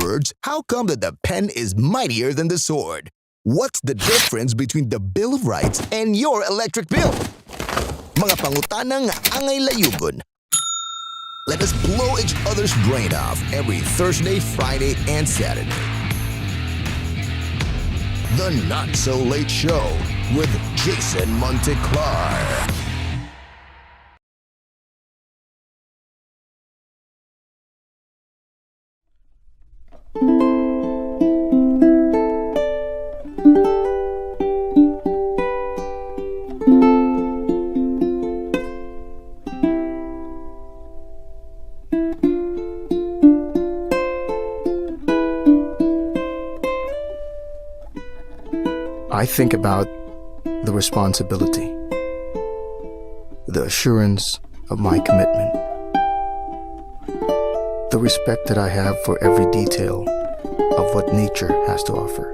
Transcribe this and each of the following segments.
Words, how come that the pen is mightier than the sword? What's the difference between the Bill of Rights and your electric bill? Mga pangutana nga angay layugon. Let us blow each other's brain off every Thursday, Friday, and Saturday. The Not So Late Show with Jason Monteclar. I think about the responsibility, the assurance of my commitment, the respect that I have for every detail of what nature has to offer.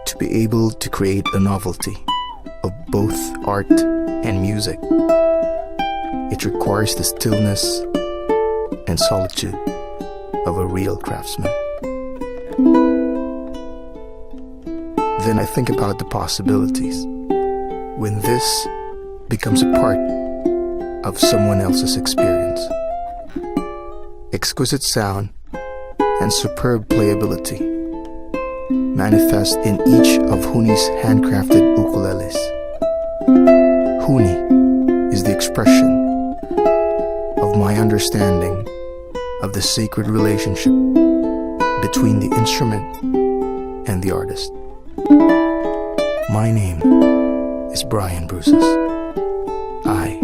To be able to create a novelty of both art and music, it requires the stillness and solitude of a real craftsman. Then I think about the possibilities when this becomes a part of someone else's experience. Exquisite sound and superb playability manifest in each of Huni's handcrafted ukuleles. Huni is the expression of my understanding of the sacred relationship between the instrument and the artist. My name is Brian Bruces. I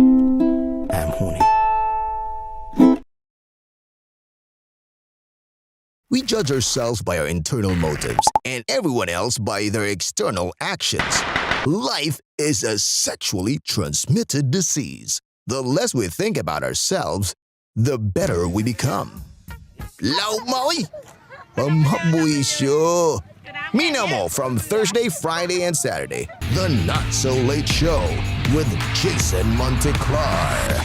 am Huni. We judge ourselves by our internal motives and everyone else by their external actions. Life is a sexually transmitted disease. The less we think about ourselves, the better we become. Law maoy! Pamhabuisyo! Minamo from Thursday, Friday, and Saturday. The Not So Late Show with Jason Monteclar.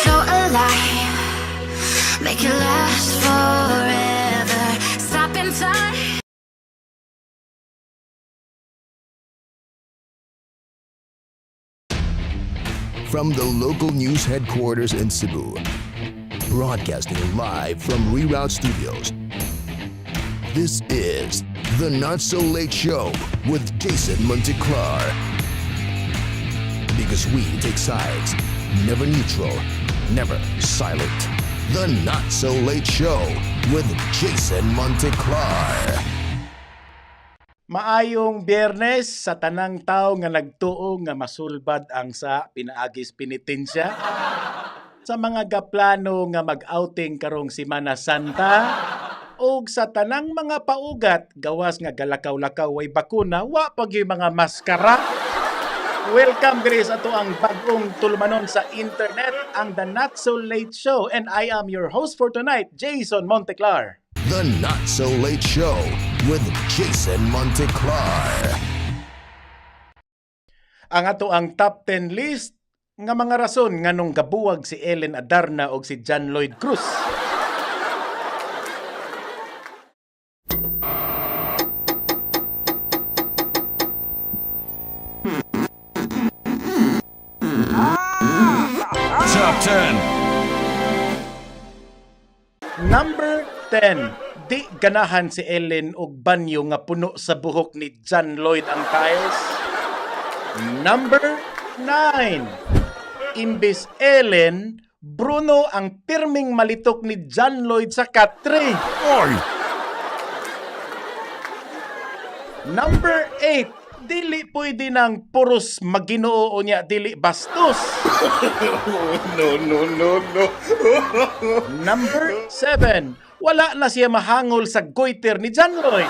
So alive, make it last forever. Stop in time. From the local news headquarters in Cebu, broadcasting live from Reroute Studios. This is the Not So Late Show with Jason Monteclar. Because we take sides, never neutral, never silent. The Not So Late Show with Jason Monteclar. Maayong Biyernes sa tanang tao nga nagtuo nga masulbad ang sa pinaagis penitensya. Sa mga gaplano nga mag-outing karong Simana Santa ug sa tanang mga paugat gawas nga galakaw-lakaw way bakuna, wa pa gyud mga maskara. Welcome diri sa ato ang bag-ong tulumanon sa internet, ang The Not So Late Show, and I am your host for tonight, Jason Monteclar. The Not So Late Show with Jason Monteclar. Ang ato ang top 10 list nga mga rason nganong gabuwag si Ellen Adarna og si John Lloyd Cruz. Top 10. Number 10. Di ganahan si Ellen og banyo nga puno sa buhok ni John Lloyd ang tiles. Number 9. Imbis Ellen, Bruno ang pirming malitok ni John Lloyd sa katre. Oy! Number 8. Dili pwede nang puros maginoo o niya dili bastos. No, no, no, no. Number 7. Wala na siya mahangol sa goiter ni John Lloyd.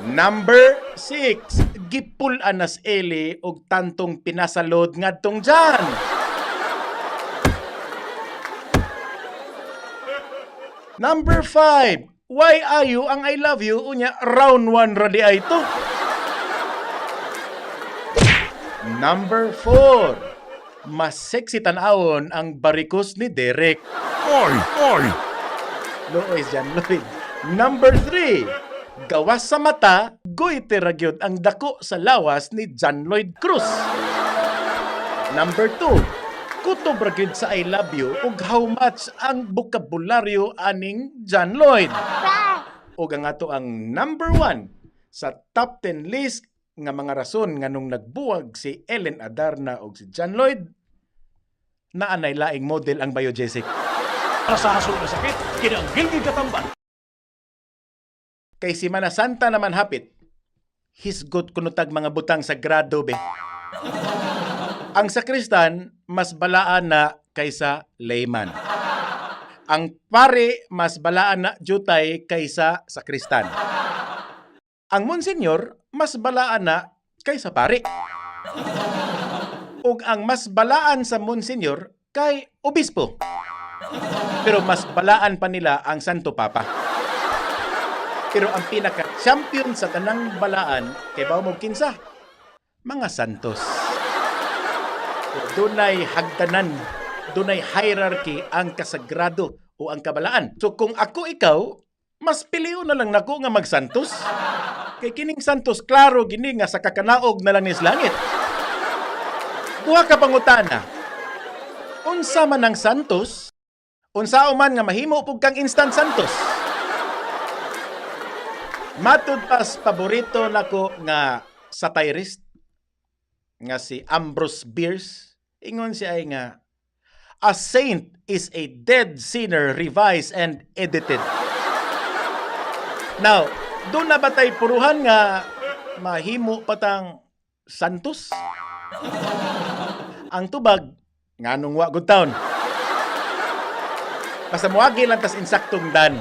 Number 6, gipul-an nas Eli og tantong pinasalod ngadtong John. Number 5, why ayo ang "I love you" unya round 1 ra di ay to? Number 4, mas sexy tan-awon ang barikos ni Derek. Oy! Oy! Luoy John Lloyd. Number 3, gawas sa mata, goiter ra gyud ang dako sa lawas ni John Lloyd Cruz. Number 2, kutob ra gyud sa "I love you" ug "how much" ang bokabularyo aning John Lloyd. Ug ang ato ang number 1 sa top 10 list nga mga rason nganong nagbuwag si Ellen Adarna ug si John Lloyd, naanay laing model ang Biogesic. Para sa hasol nga sakit, kini ang Gilgid Katamban. Kay Simana Santa naman hapit, hisgot kuno tag mga butang sagrado be. Ang sakristan mas balaan na kaysa layman. Ang pare mas balaan na jutay kaysa sakristan. Ang monsenyor mas balaan na kaysa pare. Ug ang mas balaan sa monsenyor kay obispo. Pero mas balaan pa nila ang Santo Papa. Pero ang pinaka-champion sa tanang balaan kay bawo mo kinsa? Mga santos. Dunay hagdanan, dunay hierarchy ang kasagrado o ang kabalaan. So kung ako ikaw, mas pilion na lang nako nga magsantos. Kay kining santos klaro gini nga sa kakanaog na lang ni sa langit. Duha ka pangutana. Unsa man ang santos? Unsa man nga mahimo pug kang instant santos? Matud pas paborito nako nga satirist nga si Ambrose Bierce, ingon siya ay nga a saint is a dead sinner revised and edited. Now, duna ba tay puruhan nga mahimo patang santos? Ang tubag, nganong wa gud taon? Basta moagi lang tas insaktong dan.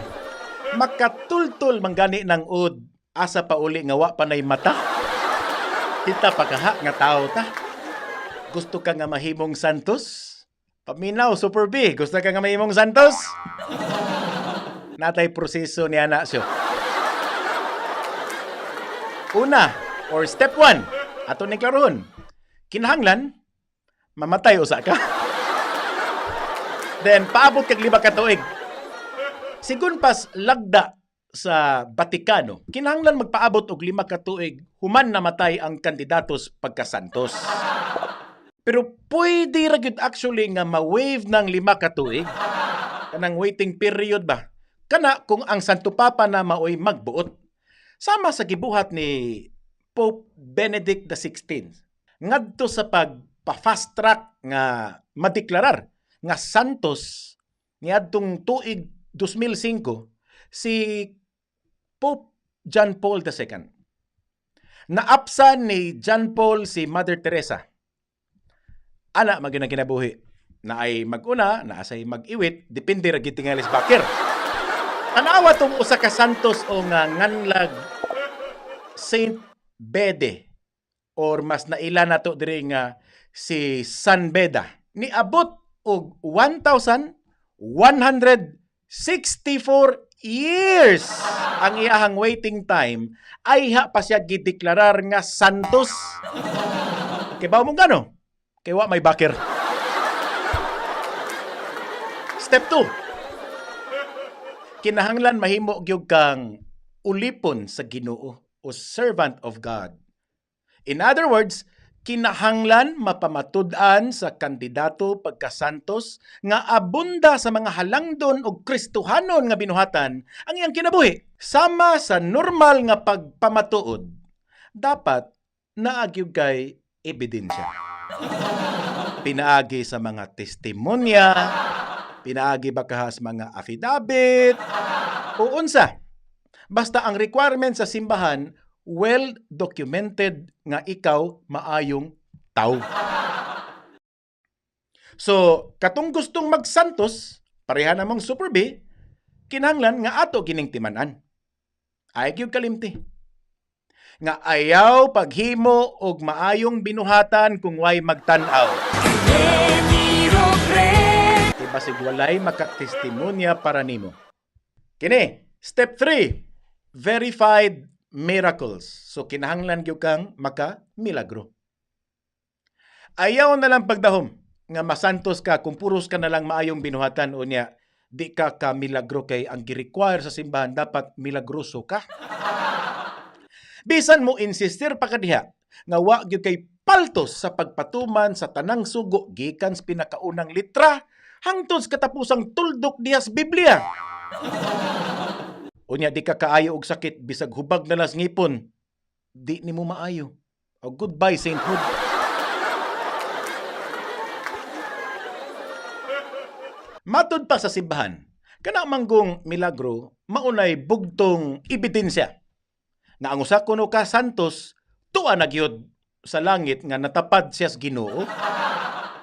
Makatultul manggani ng ud, asa pa uli nga wa pa nay mata. Kita pa kaha nga tao ta. Gusto ka nga mahimong santos? Paminaw, Super B. Gusto ka nga mahimong santos? Natay proseso niya na siya. Una, or step 1, ato ni klarohon. Kinahanglan, mamatay usa ka. Then, paabot kag 5 ka tuig. Sigun pas lagda sa Vatikano, kinahanglan magpaabot og 5 ka tuig human namatay ang kandidatos pagkasantos. Pero pwede ra gyud actually nga ma-waive ng 5 ka tuig. Kanang waiting period ba? Kana kung ang Santo Papa na maoy magbuot. Sama sa gibuhat ni Pope Benedict XVI ngadto sa pagpa-fast track nga madeklarar nga santos niadtong tuig 2005 si Pope John Paul II. Naapsan ni John Paul si Mother Teresa. Ana magyud ang kinabuhi. Na ay mag-una, na asay mag-iwit, depende ra gyud tingali sa backer. Tanawa tong usa ka santos o nga nganlag Saint Bede or mas naila nato diri nga si San Beda. Niabot og 1,164 years ang iyahang waiting time ay ha pa siya gideklarar nga santos. Kay bawo mong gano? Kay wa may backer. Step 2. Kinahanglan mahimo gyud kang ulipon sa Ginoo o servant of God. In other words, kinahanglan mapamatud-an sa kandidato pagkasantos nga abunda sa mga halangdon og Kristohanon nga binuhatan ang iyang kinabuhi. Sama sa normal nga pagpamatuod, dapat naa gyud kay ebidensya. Pinaagi sa mga testimonya, pinaagi ba kaha sa mga affidavit, o unsa. Basta ang requirement sa simbahan, well documented nga ikaw maayong tao. So, katong gustong magsantos, Pareha namong Super B, kinahanglan nga ato kining timan-an. Ay gyud kalimti nga ayaw paghimo og maayong binuhatan kung way magtan-aw. Kay basig walay makatestimonya para nimo. Kini, step 3, verified miracles. So kinahanglan gyud kang maka milagro. Ayaw na lang pagdahom nga masantos ka kung puros ka na lang maayong binuhatan, unya di ka ka milagro, kay ang gi-require sa simbahan dapat milagroso ka. Bisan mo insistir pa ka diha nga wa gyud kay paltos sa pagpatuman sa tanang sugo gikan sa pinakaunang litra hangtod sa katapusang tuldok diha sa Biblia. Unya di ka kaayo og sakit, bisag hubag na las ngipon, di nimo maayo. O goodbye sainthood. Matud pa sa simbahan, kana manggong milagro maunay bugtong ebidensya nga ang usa kuno ka santos tuwa na gyud sa langit nga natapad siya sa Ginoo.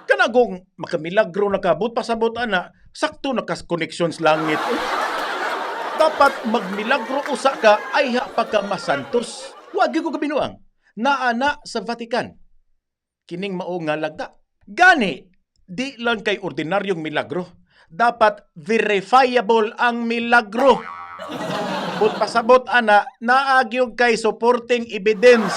Kana kung makamilagro na ka, but pasabot ana, sakto na kas koneksyon sa langit. Eh, dapat magmilagro usa ka ayha pa ka masantos. Wa gyud ko kabinuang. Naa na sa Vatican kining mao nga lagda. Gani, di lang kay ordinaryong milagro. Dapat verifiable ang milagro. But pasabot ana, naagyog kay supporting evidence.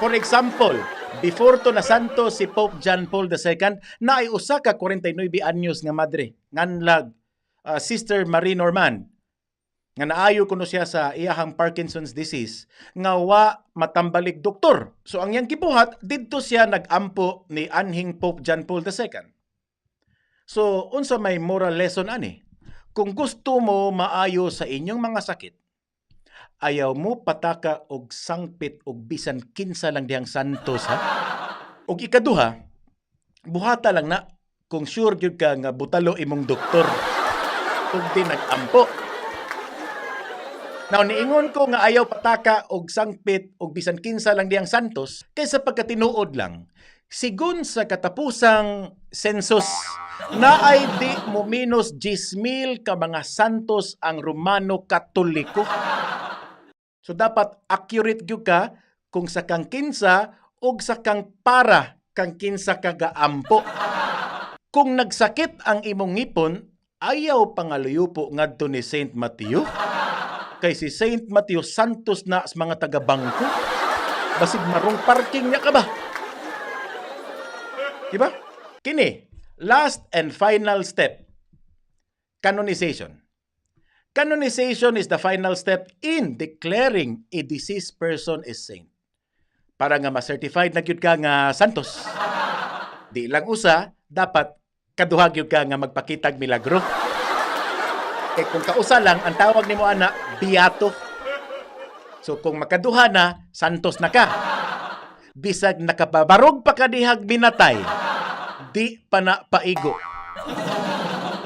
For example, before to nasanto si Pope John Paul II, naay usa ka 49 anyos nga madre, nganlag Sister Marie Normand, nga naayo kuno siya sa iyahang Parkinson's disease nga wa matambalig doktor. So ang iyang gibuhat, didto siya nagampo ni anhing Pope John Paul II. So unsa may moral lesson ani? Kung gusto mo maayo sa inyong mga sakit, ayaw mo pataka og sangpit og bisan kinsa lang dihang santos, ha. Og ikaduha, buhata lang na kung sure gyud ka nga butalo imong doktor ug di nagampo. Now, niingon ko nga ayaw pataka og sangpit og bisan kinsa lang diyang santos kaysa pagkatinuod lang, sigun sa katapusang census, naay di mo minus 10,000 ka mga santos ang Romano Katoliko. So dapat accurate gyud ka kung sa kang kinsa og sa kang para kang kinsa ka gaampo. Kung nagsakit ang imong ngipon, ayaw pangaluyupo ngadto ni Saint Matthew. Kay si Saint Matthew santos na sa mga taga-bangko. Basig marong parking niya ka ba? Diba? Kini, last and final step. Canonization. Canonization is the final step in declaring a deceased person is saint. Para nga ma-certified na gyud ka nga santos. Di lang usa, dapat kaduha gyud ka nga magpakitag milagro. Kay kung kausa lang, ang tawag nimo ana, biato. So kung makaduha na, santos na ka. Bisag nakababarog pa ka dihag binatay, di pa na paigo.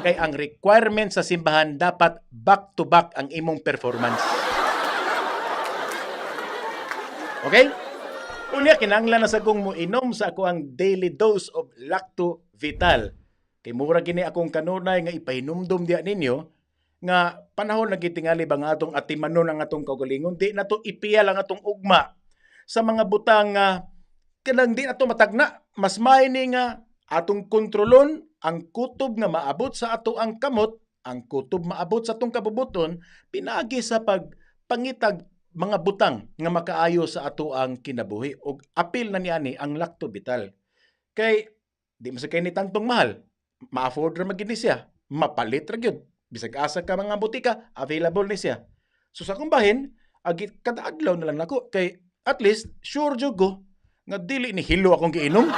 Kay ang requirement sa simbahan, dapat back to back ang imong performance. Okay? Unya, kinahanglan na sa kong moinom sa ako ang daily dose of Lacto Vital. Kay mura gini akong kanunay nga ipahinumdum diya ninyo nga panahon na gitingali ba nga atong atimanon ang atong kaugalingon, di na to ipiya lang atong ugma sa mga butang nga kanang di na to matagna. Mas maayo ni nga atong kontrolon ang kutob nga maabot sa ato ang kamot, ang kutob maabot sa atong kabubuton pinaagi sa pagpangitag mga butang nga makaayo sa ato ang kinabuhi, ug apil na niani ang Lacto Vital kay di man sa kay ni tantong mahal, ma-afford ra man gid ni siya, mapalit ra gyud bisag asa ka mga botika, available ni siya. So sa akong bahin, agi kada adlaw na lang nako kay at least sure jud ko nga dili ni hilo akong giinom.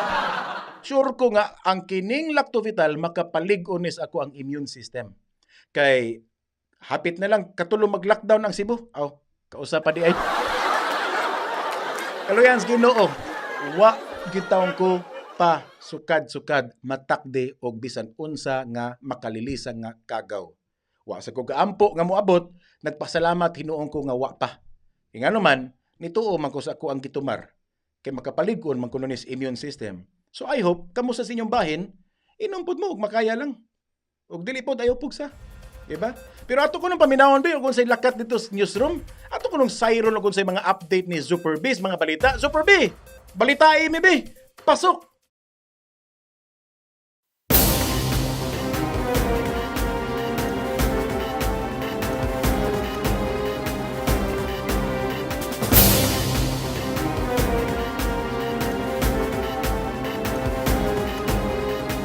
Sure ko nga ang kining Lactovital makapalig-on ni sa ako ang immune system. Kay hapit na lang katulo mag-lockdown ang Cebu. Aw, kausa pa di ay. Kaluyan sa Ginoo, wa gitawon ko pa sukad-sukad matakde og bisan unsa nga makalilisan nga kagaw. Wa sa ko gaampo nga moabot, nagpasalamat hinuon ko nga wa pa. Kay ngano man, nituo man ko sa ako ang gitumar. Kay makapalig-on man kuno ni sa immune system. So I hope kamo sa inyong bahin, Inom pud mo ug makaya lang. Ug dili pod ayaw pugsa. Diba? Pero ato ko nung paminawon ba kung say lakat dito sa newsroom, ato ko nung siren kung say mga update ni Super B, sa mga balita. Super B, balita mi B. Pasok.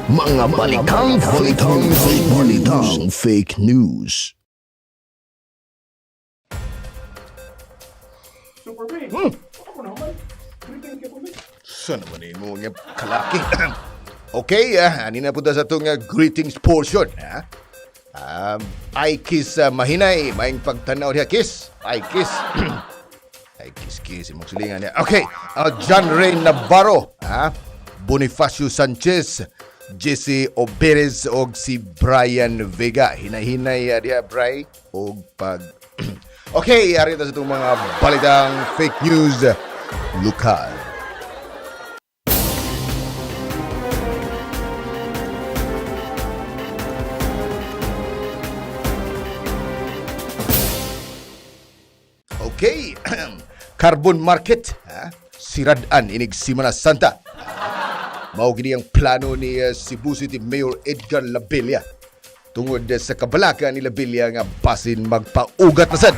Mga balitang fake news. Balitang fake news. Super B. Ako na man. Greeting kay po. Saan naman mo nga kalaki? Okay, ani na punta sa itong greetings portion. Ha? Ay kiss mahinay, maing pagtanaw niya kiss. Ay kiss. Ay kiss kiss imong silingan niya. Okay, John Ray Navarro, ha? Bonifacio Sanchez, Jesse Oberez og si Brian Vega. Hinay-hinay diha Bray og pag Okay, ari ta sa itong mga balitang fake news lokal. Okay. Carbon market, ha? Siradan inig Simana Santa. Mao gini ang plano ni Cebu City Mayor Edgar Labella tungod sa kabalaka ni Labella nga basin magpaugat na sad.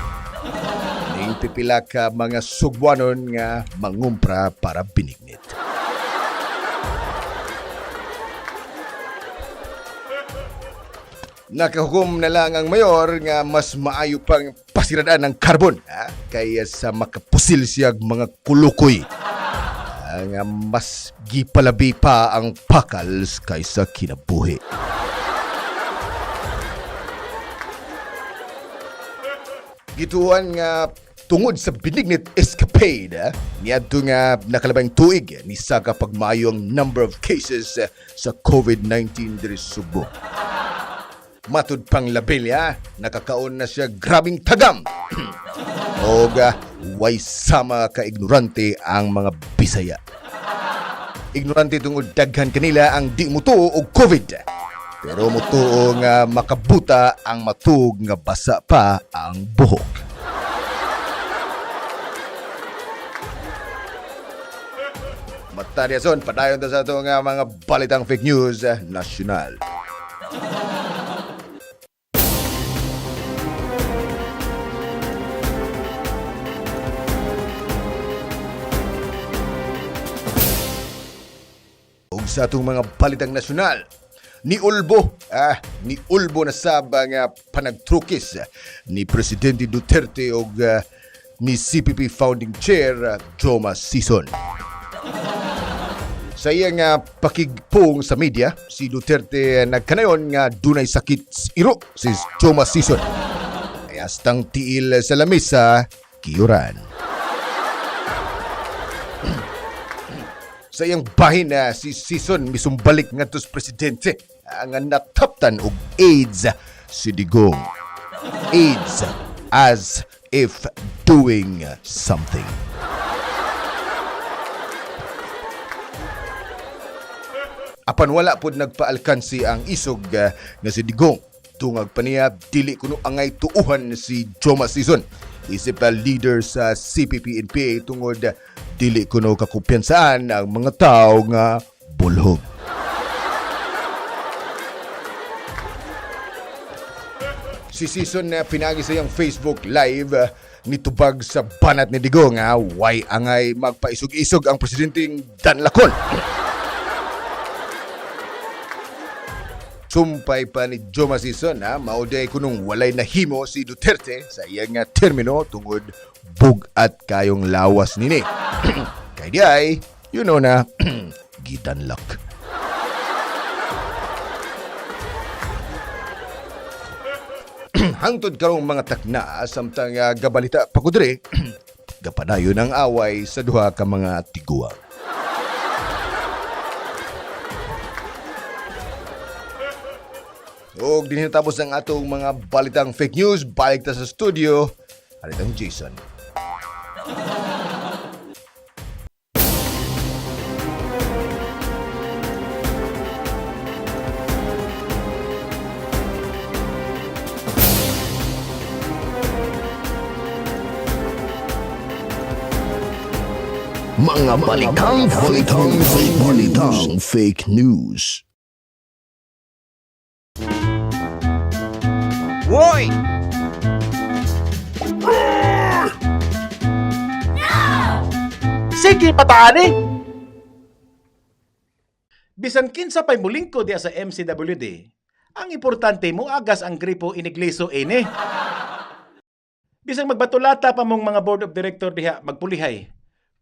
Ning pipila ka mga sugwanon nga mangumpra para binignit. Nakahukom na lang ang mayor nga mas maayo pang pasiradaan ng karbon, ha? Kaya sa makapusil siyag mga kulukoy. Nga mas gipalabi pa ang pakals kaysa kinabuhi. Gituan nga tungod sa binignit escapade, niadto nga nakalabang tuig ni saka pagmayo ang number of cases sa COVID-19 diri sa Subo. Matud pang Labella, nakakaon na siya grabing tagam. Og way sama ka ignorante ang mga Bisaya. Ignorante tungod daghan kanila ang di mutuo og COVID. Pero mutuo nga makabuta ang matug nga basa pa ang buhok. Matariason, padayon ta sa ato nga mga balitang fake news nasyonal. Ug sa atong mga balitang nasyonal, ni Ulbo na sab ang panagtrukis ni Presidente Duterte og ni CPP Founding Chair Joma Sison. Sa iyang pakigpong sa media, si Duterte nagkanayon nga dunay sakit sa iro si Joma Sison. Ay hastang tiil sa lamesa, kiyuran. Sa iyang bahin na si Sison misumbalik ngadto sa presidente ang nataptan og AIDS si Digong. AIDS as if doing something. Apan wala pod nagpaalkansi ang isog nga si Digong. Tungag pa niya, dili kuno angay tuuhan si Joma Sison. Isip pa leader sa CPP-NPA tungod dili kuno kakumpiyansaan ang mga tao nga bulhog. Si Sison na pinagi sa iyang Facebook Live nitubag sa banat ni Digong nga why angay magpaisog-isog ang presidenteng Dan Lacon. Sumpay pa ni Joma Sison ha, mauday kunong walay nahimo si Duterte sa iyang nga termino tungod bug-at kayong lawas nini. Kay di ay, you know na, gitanlak. Hangtod karong mga takna samtang gabalita pa ko diri, gapadayon ang away sa duha ka mga tiguang. Og din natapos ang atong mga balitang fake news, balik ta sa studio. Aritang Jason. Mga balitang fake news. Balitang fake news. Hoy! Sige, pataani! Bisan kinsa pa'y mulingko diya sa MCWD, ang importante mo agas ang gripo inigliso ini. Bisan magbatulata pa mong mga board of director diha magpulihay.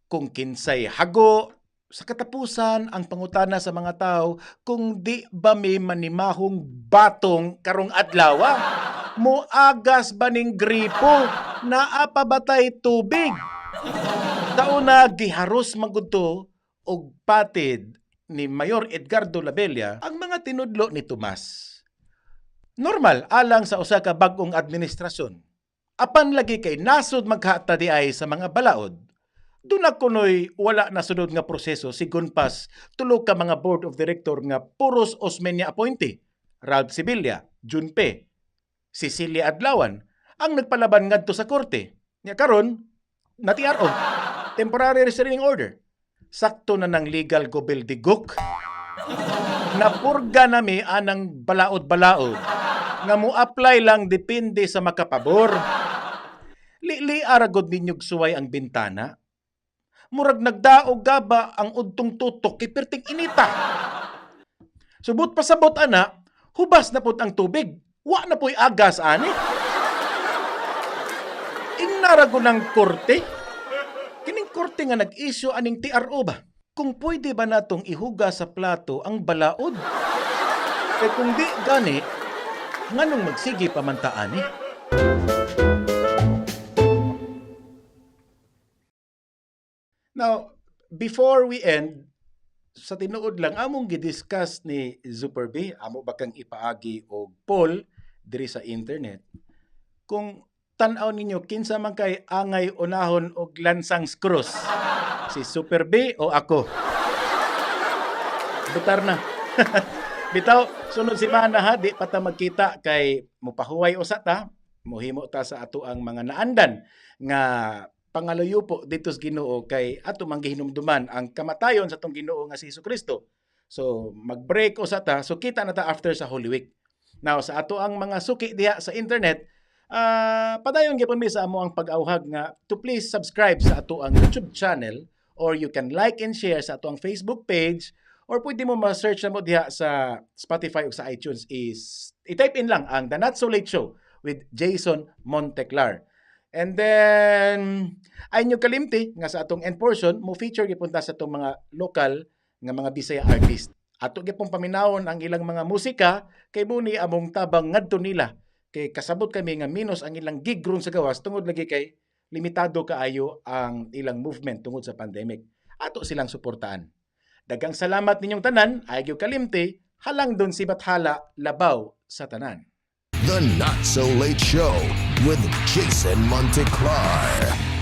Kung kinsay hago, sa katapusan ang pangutana sa mga tao kung di ba may manimahong batong karong adlaw, muagas ba ning gripo, naa pa ba tay tubig? Tauna giharos magudto og patid ni Mayor Edgardo Labella ang mga tinudlo ni Tomas. Normal alang sa usa ka bag-ong administrasyon. Apan lagi kay nasod maghatta di ay sa mga balaod. Doon na kunoy wala na sunod nga proseso sigon pas tulo ka mga board of director nga puros Osmeña appointee, Ralph Sibilia, Junpe, Cecilia Adlawan ang nagpalaban ngadto sa korte. Nya karon na TRO, temporary restraining order. Sakto na ng legal gobbledygook. Napurga nami anang balaod-balaod nga mo-apply lang depende sa makapabor. Lili aragod ninyog suway ang bintana. Murag nagdaog gaba ang udtong tutok kay perting inita. Subot pasabot ana, hubas na pud ang tubig. Wa na po'y agas ani. Ingnarago ng korte. Kining korte nga nag-issue aning TRO ba? Kung pwede ba natong ihuga sa plato ang balaod? Kay kung di gani, nganong magsige pa man ta ani? Now, before we end, sa tinuod lang among gidiscuss ni Super B, amo ba kang ipaagi og poll diri sa internet kung tan-aw ninyo kinsa man kay angay unahon og lansang krus, si Super B o ako? Butar na. Bitaw, sunod semana ha, di pa ta magkita kay mupahuway usa ta, muhimo ta sa ato ang mga naandan nga pangaluyo po dito sa Ginoo kay ato mang gihinumduman ang kamatayon sa atong Ginoo nga si Kristo. So mag-break usa ta, so kita na ta after sa Holy Week. Now sa ato ang mga suki diha sa internet, padayon gyapon mi sa amo ang pag-awhag nga to please subscribe sa ato ang YouTube channel or you can like and share sa ato ang Facebook page or pwede mo ma-search na mo diha sa Spotify o sa iTunes is i-type in lang ang The Not So Late Show with Jason Monteclar. And then ay nyo kalimti nga sa atong end portion mo feature gyapon ta sa atong mga lokal nga mga Bisaya artist. Ato gyapon paminawon ang ilang mga musika kay muni among tabang ngadto nila kay kasabot kami nga minus ang ilang gig ron sa gawas tungod lagi kay limitado kaayo ang ilang movement tungod sa pandemic. Ato silang suportaan. Dagang salamat ninyong tanan, ay gyud kalimti, halang don si Bathala labaw sa tanan. The Not So Late Show with Jason Monteclar.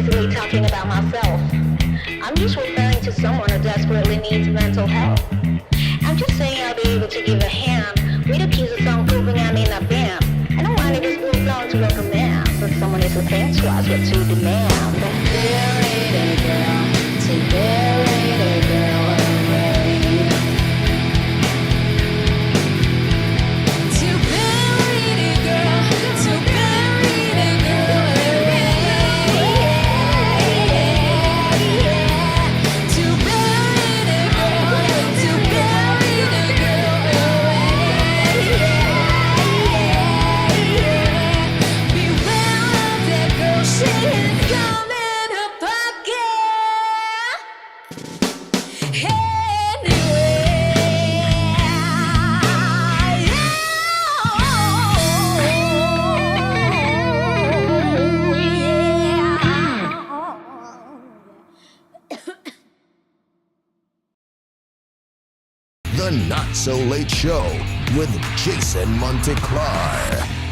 explicitly talking about myself. I'm just referring to someone who desperately needs mental help. I'm just saying I'll be able to give a hand with a piece of song proving I'm in a band. I don't want this blue song to recommend, but someone needs to think twice what to demand. Bury the girl, to bury the girl away. To bury the girl, to bury the girl away. To bury the girl, to bury the girl away. Beware of that girl, she has come in her pocket. Anyway, yeah. The Not So Late Show with Jason Monteclar.